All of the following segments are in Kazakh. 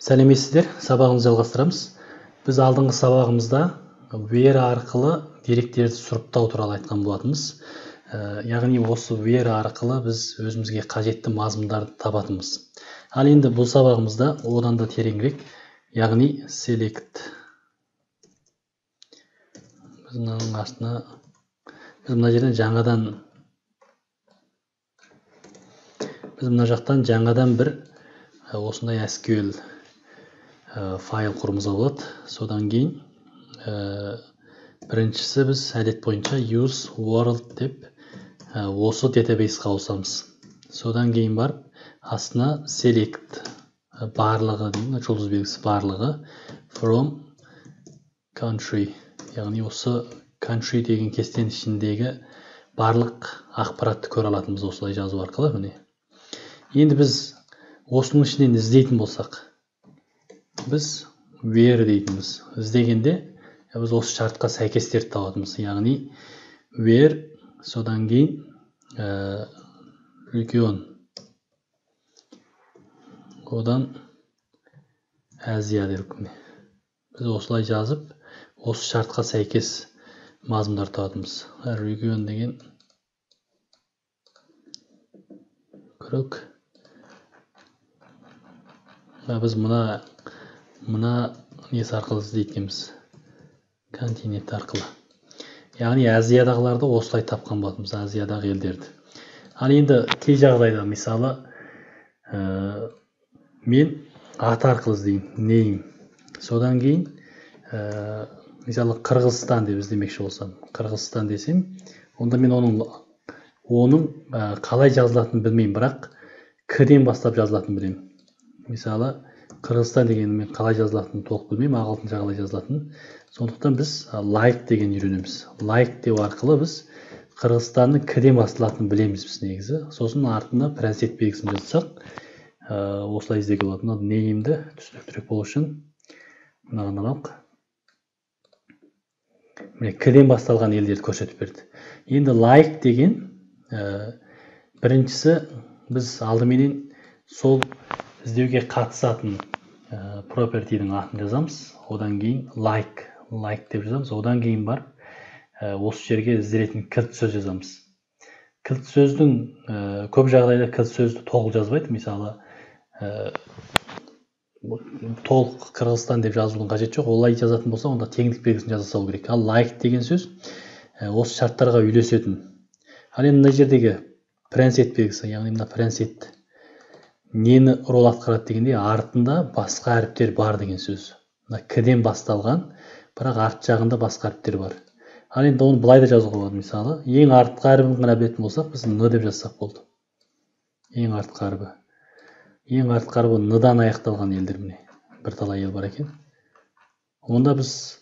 Сәлеметсіздер, сабағымызды жалғастырамыз. Біз алдыңғы сабағымызда where арқылы деректерді сұрыптау туралы айтқан болатынбыз. Яғни осы where арқылы біз өзімізге қажетті мазмұндарды табатынбыз. Ал енді бұл сабағымызда одан да тереңірек, яғни select. Біз мынаның астына, біз мына жерден жаңадан, біз мына жақтан жаңадан бір осындай SQL файл құруымызға болады. Содан кейін біріншісі біз әдет бойынша use world деп осы database-қа ауысамыз. Содан кейін барып астына select барлығы деймін, жұлдыз белгісі барлығы from country, яғни осы country деген кестенің ішіндегі барлық ақпаратты көре алатынбыз осылай жазу арқылы. Міне. Енді біз осының ішінен іздейтін болсақ, біз where дейтінбіз. Іздегенде біз осы шартқа сәйкестерді табатынбыз. Яғни where, содан кейін регион, одан Азия делік. Міне. Біз осылай жазып, осы шартқа сәйкес мазмұндар табатынбыз. Регион деген көрек. Біз мына несі арқылы іздейді екенбіз, континент арқылы. Яғни Азиядағыларды осылай тапқан болатынбыз, Азиядағы елдерді. Ал енді кей жағдайда, мысалы, мен ат арқылы іздеймін, name. Содан кейін, мысалы, Қырғызстан деп іздемекші болсам, Қырғызстан десем, онда мен оның қалай жазылатынын білмеймін, бірақ к-ден бастап жазылатынын білемін. Мысалы, Қырғызстан дегенді мен қалай жазылатынын толық білмеймін, ағылшынша қалай жазылатынын. Сондықтан біз like деген үйренеміз. Like деу арқылы біз Қырғызстанның к-ден басталатынын білеміз біз негізі. Сосын артына процент белгісін жазсақ, осылай іздеуге болады. Мына name-ді түсініктірек болу үшін мынаған алайық. Міне, к-ден басталған елдерді көрсетіп берді. Енді like деген, біріншісі біз алдыменен сол іздеуге қатысатын property-дің атын жазамыз. Одан кейін like деп жазамыз. Одан кейін барып осы жерге ізделетін кілт сөз жазамыз. Кілт сөздің, көп жағдайда кілт сөзді толық жазбайды. Мысалы, толық Қырғызстан деп жазудың қажеті жоқ. Олай жазатын болса, онда теңдік белгісін жаза салу керек. Ал like деген сөз осы шарттарға үйлесетін. Ал енді мына жердегі процент белгісі, яғни мына процент нені рол атқарады дегенде, артында басқа әріптер бар деген сөз. Мына к-ден басталған, бірақ арт жағында басқа әріптер бар. Ал енді оны былай да жазуға болады. Мысалы, ең артқы әрібін ғана білетін болсақ, біз н деп жазсақ болды. Ең артқы әрібі. Ең артқы әрібі н-дан аяқталған елдер міне. Бірталай ел бар екен. Онда біз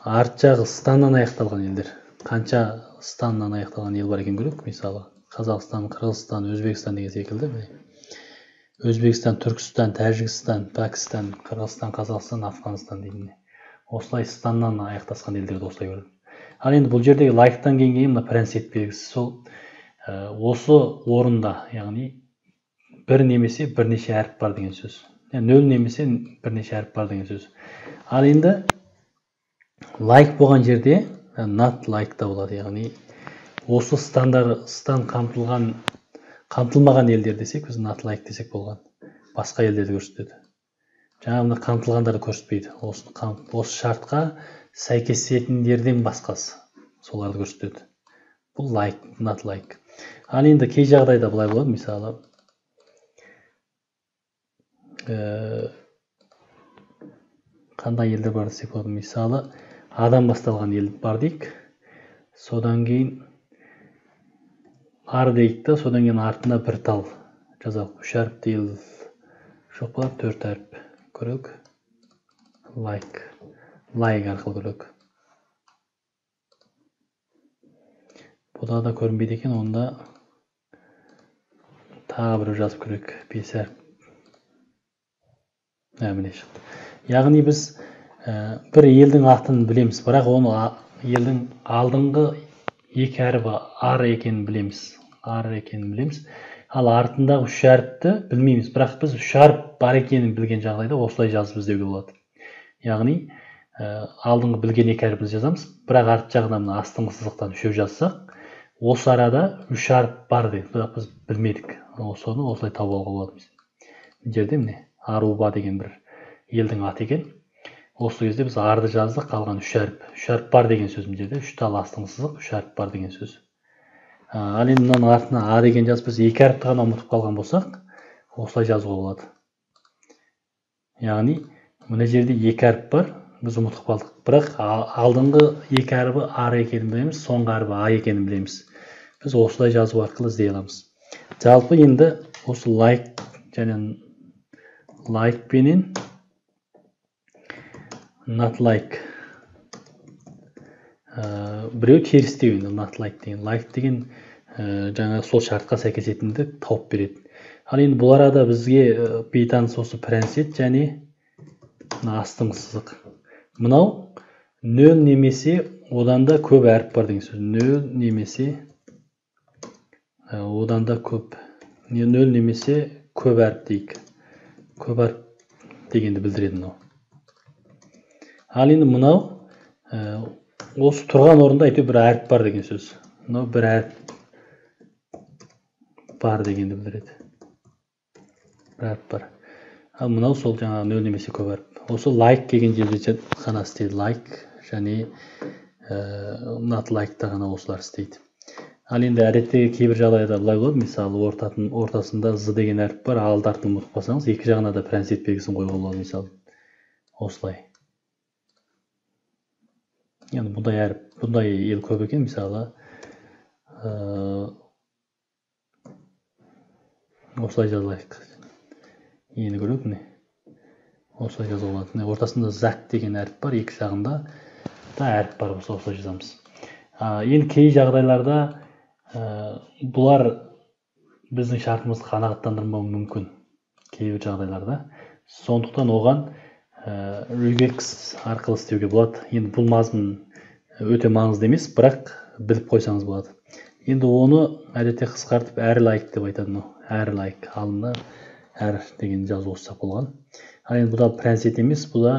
арт жағы станнан аяқталған елдер. Қанша станнан аяқталған ел бар екен көрейік. Мысалы, Қазақстан, Қырғызстан, Өзбекстан деген секілді. Міне. Өзбекстан, Түркістан, Тәжікстан, Пәкістан, Қырғызстан, Қазақстан, Афғанстан дейді. Осылай станнан аяқтасқан елдерді осылай көреді. Ал енді бұл жердегі лайктан кейін мына процент белгісі сол осы орында, яғни бір немесе бірнеше әріп бар деген сөз. Яғни нөл немесе бірнеше әріп бар деген сөз. Ал енді лайк болған жерде not like та болады, яғни осы стан қамтылмаған елдер десек, біз not like десек болған. Басқа елдерді көрсетеді. Жаңа мына қамтылғандарды көрсетпейді. Осы шартқа сәйкесетіндерден басқасы соларды көрсетеді. Бұл like, not like. Ал енді кей жағдайда былай болады, мысалы, қандай елдер бар десек болады. Мысалы, адам басталған ел бар дейік. Содан кейін ар дейік та, содан кейін артына бір тал жазайық. Үш әріпті ел жоқ болады, төрт әріп көрейік. Like, like арқылы көрейік. Бұда да көрінбейді екен, онда тағы біреу жазып көрейік. 5 әріп. Міне шықты. Яғни біз бір елдің атын білеміз, бірақ оны елдің алдыңғы екі әрібі ар екенін білеміз. Ар екенін білеміз. Ал артындағы үш әріпті білмейміз, бірақ біз үш әріп бар екенін білген жағдайда осылай жазып іздеуге болады. Яғни алдыңғы білген екі әріпімізді жазамыз, бірақ арт жағынан мына астыңғы сызықтан үшеу жазсақ, осы арада үш әріп бар дейді, бірақ біз білмедік. Осыны осылай тауып алуға болады. Мына жерде міне Аруба деген бір елдің аты екен. Осы кезде біз арды жаздық, қалған үш әріп. Үш әріп бар деген сөз мына жерде. Үш тал астыңғы сызық, үш әріп бар деген сөз. Ал енді мынаның артына А деген жазып, біз екі әріпті ғана ұмытып қалған болсақ, осылай жазуға болады. Яғни мына жерде екі әріп бар, біз ұмытып қалдық. Бірақ алдыңғы екі әрібі Ар екенін білеміз, соңғы әрібі А екенін білеміз. Біз осылай жазу арқылы іздей аламыз. Жалпы енді осы лайк және лайк пенен not like біреу терістеу енді not like деген, like деген жаңа сол шартқа сәйкесетінді тауып береді. Ал енді бұл арада бізге бейтаныс осы прәнсет және мына астыңғы сызық. Мынау нөл немесе одан да көп әріп бар деген сөз. Нөл немесе одан да көп, нөл немесе көп әріп дейік. Көп әріп дегенді білдіреді мынау. Ал енді мынау осы тұрған орында әйтеуір бір әріп бар деген сөз. Мынау бір әріп бар дегенді білдіреді. Бір әріп бар. Ал мынау сол жаңағы нөл немесе көп әріп. Осы лайк деген жерде ғана істейді. Лайк және not like-та ғана осылар істейді. Ал енді әдеттегі кейбір жағдайда былай болады. Мысалы, ортасында з деген әріп бар, алды артын ұмытып қалсаңыз, екі жағына да прәнсет белгісін қоюға болады, мысалы. Осылай. Енді бұндай әріп, бұндай ел көп екен, мысалы, осылай жазылайық. Енді көрейік міне. Осылай жазуға болады. Міне ортасында зак деген әріп бар, екі жағында да әріп бар болса осылай жазамыз. Енді кей жағдайларда бұлар біздің шартымызды қанағаттандырмауы мүмкін кейбір жағдайларда. Сондықтан оған regex арқылы істеуге болады. Енді бұл мазмұн өте маңызды емес, бірақ біліп қойсаңыз болады. Енді оны әдетте қысқартып әр лайк деп айтады. Мынау әр лайк, алдына әр деген жазу қоссақ болған. Ал енді бұл да прәнсет емес, бұл да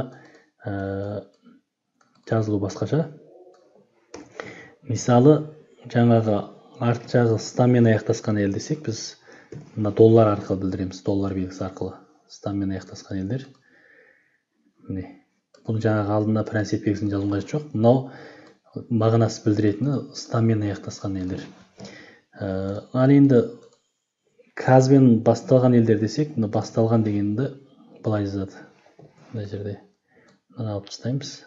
жазылу басқаша. Мысалы, жаңағы арт жағы станмен аяқтасқан ел десек, біз мына доллар арқылы білдіреміз, доллар белгісі арқылы станмен аяқтасқан елдер. Міне, бұның жаңағы алдына прәнсет белгісін жазуға қажет жоқ. Мынау мағынасы білдіретіні станмен аяқтасқан елдер. Ал енді казбен басталған елдер десек, мына басталған дегенді былай жазады. Мына жерде мынаны алып тастаймыз.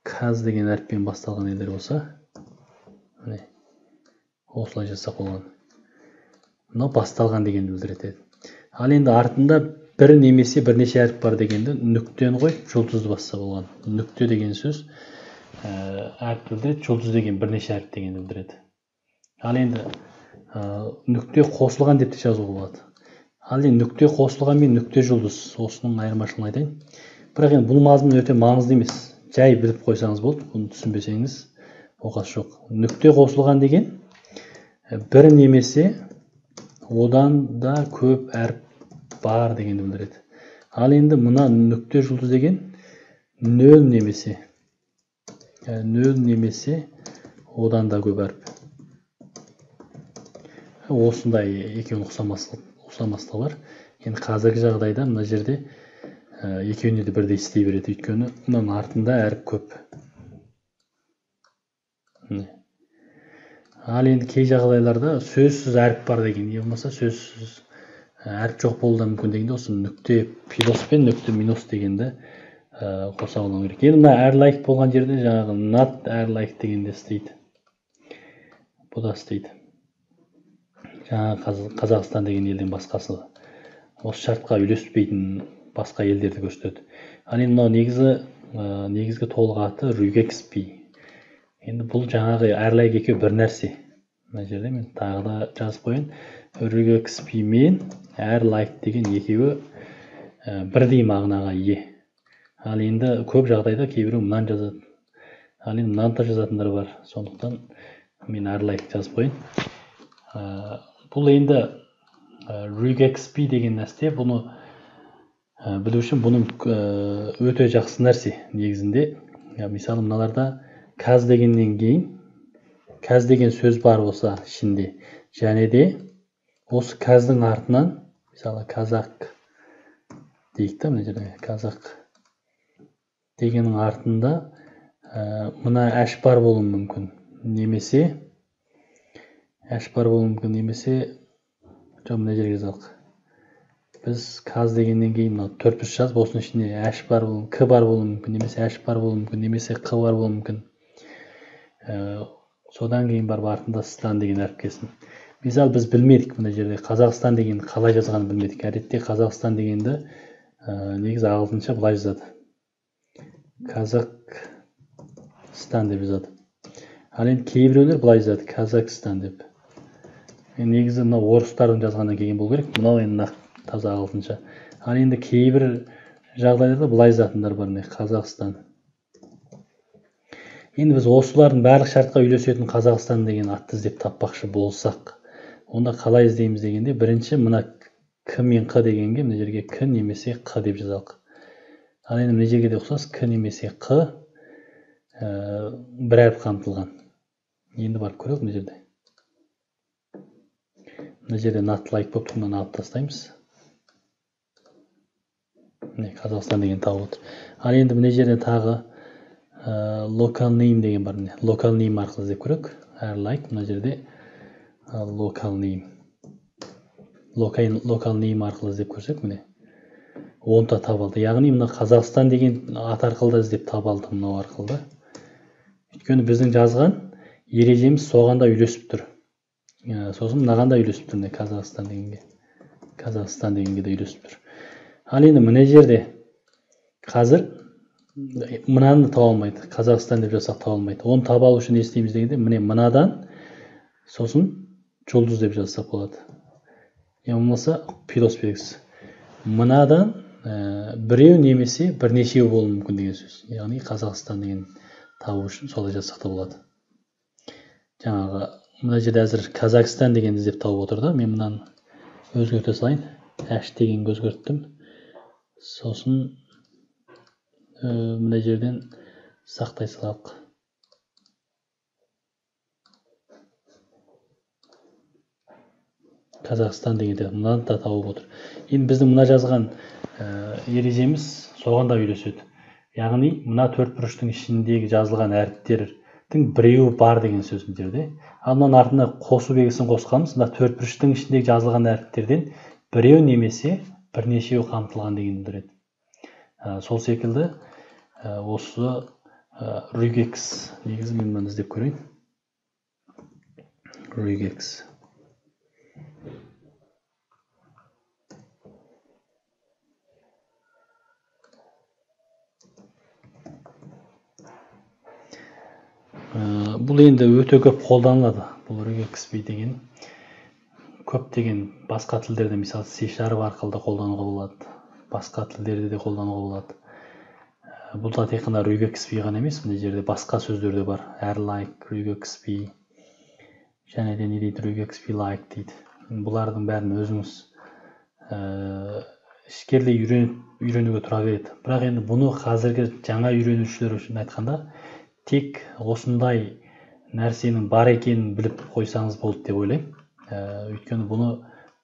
Каз деген әріппен басталған елдер болса, міне осылай жазсақ болған. Мынау басталған дегенді білдіреді. Ал енді артында бір немесе бірнеше әріп бар дегенді нүктені қойып жұлдызды басса болған. Нүкте деген сөз әріп білдіреді, жұлдыз деген бірнеше әріп дегенді білдіреді. Ал енді нүкте қосылған деп те жазуға болады. Ал енді нүкте қосылған мен нүкте жұлдыз, осының айырмашылығын айтайын. Бірақ енді бұл мазмұн өте маңызды емес. Жай біліп қойсаңыз болды, бұны түсінбесеңіз оқасы жоқ. Нүкте қосылған деген бір немесе одан да көп әріп бар дегенді білдіреді. Ал енді мына нүкте жұлдыз деген нөл немесе одан да көп әріп. Осындай екеуінің ұқсамастығы бар. Енді қазіргі жағдайда мына жерде екеуіне де бірдей істей береді, өйткені мынаның артында әріп көп. Ал енді кей жағдайларда сөзсіз әріп бар деген, не болмаса сөзсіз әріп жоқ болуы да мүмкін дегенде осы нүкте плюс пен нүкте минус дегенді қоса алу керек. Енді мына әр лайк болған жерде жаңағы not әр лайк дегенде істейді. Бұл да істейді. Жаңағы Қазақстан деген елден басқасы осы шартқа үйлеспейтін басқа елдерді көрсетеді. Ал енді мынау негізгі толық аты regexp. Енді бұл жаңағы әр лайк екеуі бір нәрсе. Мына жерде мен тағы да жазып қояйын. Regexp мен әр лайк деген екеуі бірдей мағынаға ие. Ал енді көп жағдайда кейбіреу мынаны жазады. Ал енді мынаны да жазатындар бар. Сондықтан мен әр лайк жазып қояйын. Бұл енді regexp деген нәрсе, бұны білу үшін бұның өте жақсы нәрсе негізінде. Мысалы, мыналарда каз дегеннен кейін каз деген сөз бар болса ішінде, және де осы каздың артынан мысалы казак дейік та, мына жерде казак дегеннің артында мына әш бар болуы мүмкін, немесе әш бар болуы мүмкін, немесе жоқ, мына жерге жазайық. Біз каз дегеннен кейін мына төрт бұрыш жазып, осының ішінде әш бар болуы, к бар болуы мүмкін, немесе әш бар болуы мүмкін, немесе қ бар болуы мүмкін. Содан кейін барып артында стан деген әріп келсін. Мысалы, біз білмедік мына жерде Қазақстан дегенді қалай жазғанын білмедік. Әдетте Қазақстан дегенді негізі ағылшынша былай жазады. Казахстан деп жазады. Ал енді кейбіреулер былай жазады, Казахстан деп. Негізі мына орыстардың жазғаннан келген болу керек. Мынау енді нақ таза ағылшынша. Ал енді кейбір жағдайларда былай жазатындар бар, міне Қазақстан. Енді біз осылардың барлық шартқа үйлесетін Қазақстан деген атты іздеп таппақшы болсақ, онда қалай іздейміз дегенде, бірінші мына к мен қ дегенге мына жерге к немесе қ деп жазайық. Ал енді мына жерге де ұқсас к немесе қ, бір әріп қамтылған. Енді барып көрейік мына жерде. Мына жерде not like болып тұр, мынаны алып тастаймыз. Міне Қазақстан деген тауып отыр. Ал енді мына жерде тағы local name деген бар, міне local name арқылы іздеп көрейік. Әр like мына жерде local name. Local name арқылы іздеп көрсек, міне оны да таба алды. Яғни мына Қазақстан деген ат арқылы да іздеп таба алды, мынау арқылы да. Өйткені біздің жазған ережеміз соған да үйлесіп тұр. Сосын мынаған да үйлесіп тұр, міне Қазақстан дегенге. Қазақстан дегенге де үйлесіп тұр. Ал енді мына жерде қазір мынаны таба алмайды. Қазақстан деп жазсақ таба алмайды. Оны таба алу үшін не істейміз дегенде, міне мынадан сосын жұлдыз деп жазсақ болады. Я болмаса плюс белгісі. Мынадан біреу немесе бірнешеу болуы мүмкін деген сөз. Яғни Қазақстан деген табу үшін солай жазсақ та болады. Жаңағы мына жерде әзір Казахстан дегенді іздеп тауып отыр да, мен мынаны өзгерте салайын. Әш дегенге өзгерттім. Сосын мына жерден сақтай салайық. Қазақстан дегенде мынаны да тауып отыр. Енді біздің мына жазған ережеміз соған да үйлеседі. Яғни мына төрт бұрыштың ішіндегі жазылған әріптердің біреуі бар деген сөз мына жерде. Ал мынаның артына қосу белгісін қосқанбыз, мына төрт бұрыштың ішіндегі жазылған әріптерден біреу немесе бірнешеуі қамтылған дегенді білдіреді. Сол секілді осы regex негізі мен мынаны іздеп көрейін. Regex. Бұл енді өте көп қолданылады. Бұл regexp деген көптеген басқа тілдерде, мысалы C sharp арқылы да қолдануға болады, басқа тілдерде де қолдануға болады. Бұл да тек қана regexp ғана емес, мына жерде басқа сөздер де бар. R-like, regexp және де не дейді, regexp like дейді. Бұлардың бәрін өзіңіз ішкерлей үйренуге тура келеді. Бірақ енді бұны қазіргі жаңа үйренушілер үшін айтқанда, тек осындай нәрсенің бар екенін біліп қойсаңыз болды деп ойлаймын. Өйткені бұны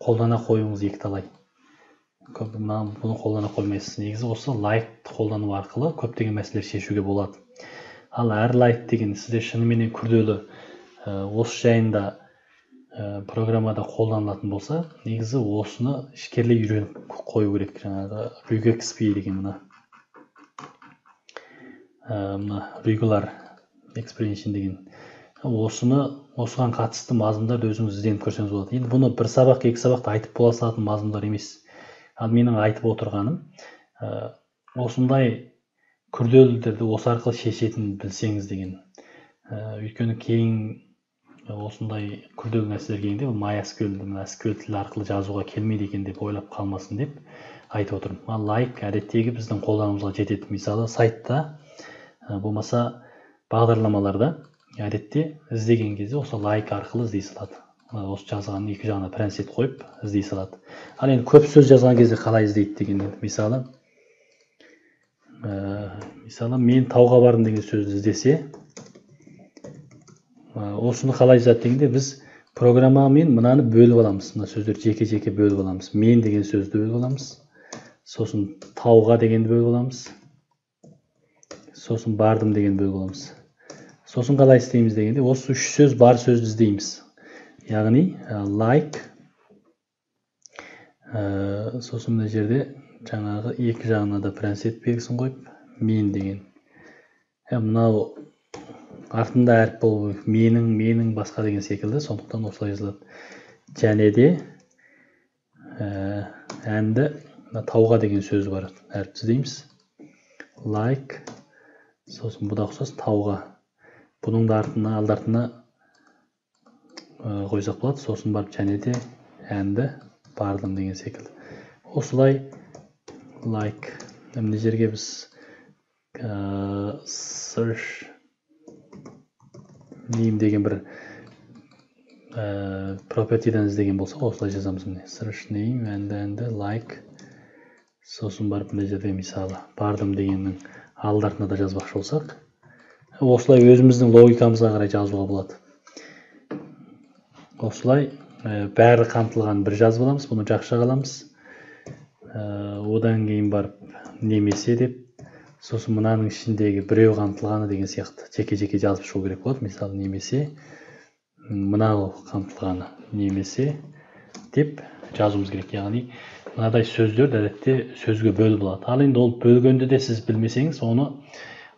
қолдана қоюыңыз екіталай. Көп бұны қолдана қоймайсыз. Негізі осы лайкты қолдану арқылы көптеген мәселелер шешуге болады. Ал әр лайк деген сізде шыныменен күрделі, осы жайында программада қолданылатын болса, негізі осыны ішкерлей үйреніп қою керек. Жаңағы regexp деген мына regular expression деген осыған қатысты мазмұндарды өзіңіз ізденіп көрсеңіз болады. Енді бұны бір сабақ, екі сабақта айтып бола салатын мазмұндар емес. Ал менің айтып отырғаным, осындай күрделілерді осы арқылы шешетінін білсеңіз деген. Өйткені кейін осындай күрделі нәрселер келгенде, бұл MySQL, мына SQL тілі арқылы жазуға келмейді екен деп ойлап қалмасын деп айтып отырмын. Ал лайк әдеттегі біздің қолдануымызға жетеді. Мысалы, сайтта, болмаса бағдарламаларда әдетте іздеген кезде осы лайк арқылы іздей салады. Осы жазғанын екі жағына процент қойып іздей салады. Ал енді көп сөз жазған кезде қалай іздейді деген, мысалы, мен тауға бардым деген сөзді іздесе, осыны қалай жазады дегенде, біз программамен мынаны бөліп аламыз. Мына сөздерді жеке-жеке бөліп аламыз. Мен деген сөзді бөліп аламыз. Сосын тауға дегенді бөліп аламыз. Сосын бардым дегенді бөліп аламыз. Сосын қалай істейміз дегенде, осы үш сөз бар сөзді іздейміз. Яғни like, сосын мына жерде жаңағы екі жағына да процент белгісін қойып, мен деген. Мынау артында әріп болу керек, менің, менің басқа деген секілді, сондықтан осылай жазылады. Және де әнді тауға деген сөз бар, әріп іздейміз. Like, сосын бұда ұқсас тауға. Бұның да артына, алды артына қойсақ болады, сосын барып және де әнді бардым деген секілді. Осылай like, мына жерге біз search name деген бір property'дан іздеген болсақ, осылай жазамыз міне. Search name, әнді, like, сосын барып мына жерде мысалы бардым дегеннің алды артына да жазбақшы болсақ, осылай өзіміздің логикамызға қарай жазуға болады. Осылай бәрі қамтылған бір жазып аламыз, бұны жақша қаламыз. Одан кейін барып немесе деп, сосын мынаның ішіндегі біреу қамтылғаны деген сияқты жеке-жеке жазып шығу керек болады. Мысалы, немесе мынау қамтылғаны, немесе деп жазуымыз керек. Яғни мынадай сөздер әдетте сөзге бөліп алады. Ал енді ол бөлгенде де сіз білмесеңіз, оны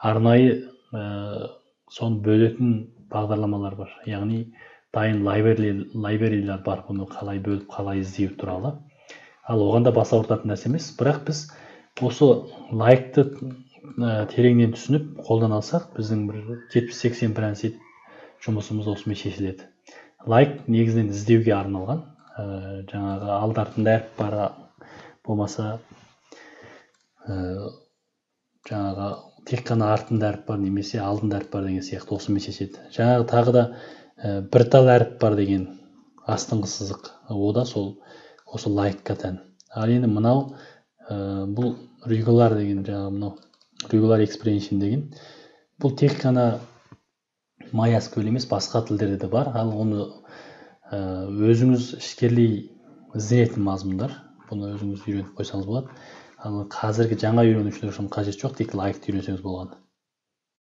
арнайы соны бөлетін бағдарламалар бар. Яғни дайын лайберилер бар, бұны қалай бөліп, қалай іздеу туралы. Ал оған да бас ауыртатын нәрсе емес, бірақ біз осы лайкты тереңнен түсініп қолдана алсақ, біздің бір 70-80% жұмысымыз осымен шешіледі. Лайк негізінен іздеуге арналған, жаңағы алды артында әріп бар, болмаса жаңағы тек қана артында әріп бар, немесе алдында әріп бар деген сияқты осымен шешеді. Жаңағы тағы да бір тал әріп бар деген астыңғы сызық, о да сол осы лайкқа тән. Ал енді мынау бұл regular деген, жаңағы мынау regular expression деген, бұл тек қана MySQL емес, басқа тілдерде де бар. Ал оны өзіңіз ішкерлей ізденетін мазмұндар, бұны өзіңіз үйреніп қойсаңыз болады. Ал қазіргі жаңа үйренушілер үшін қажет жоқ, тек лайкты үйренсеңіз болғаны.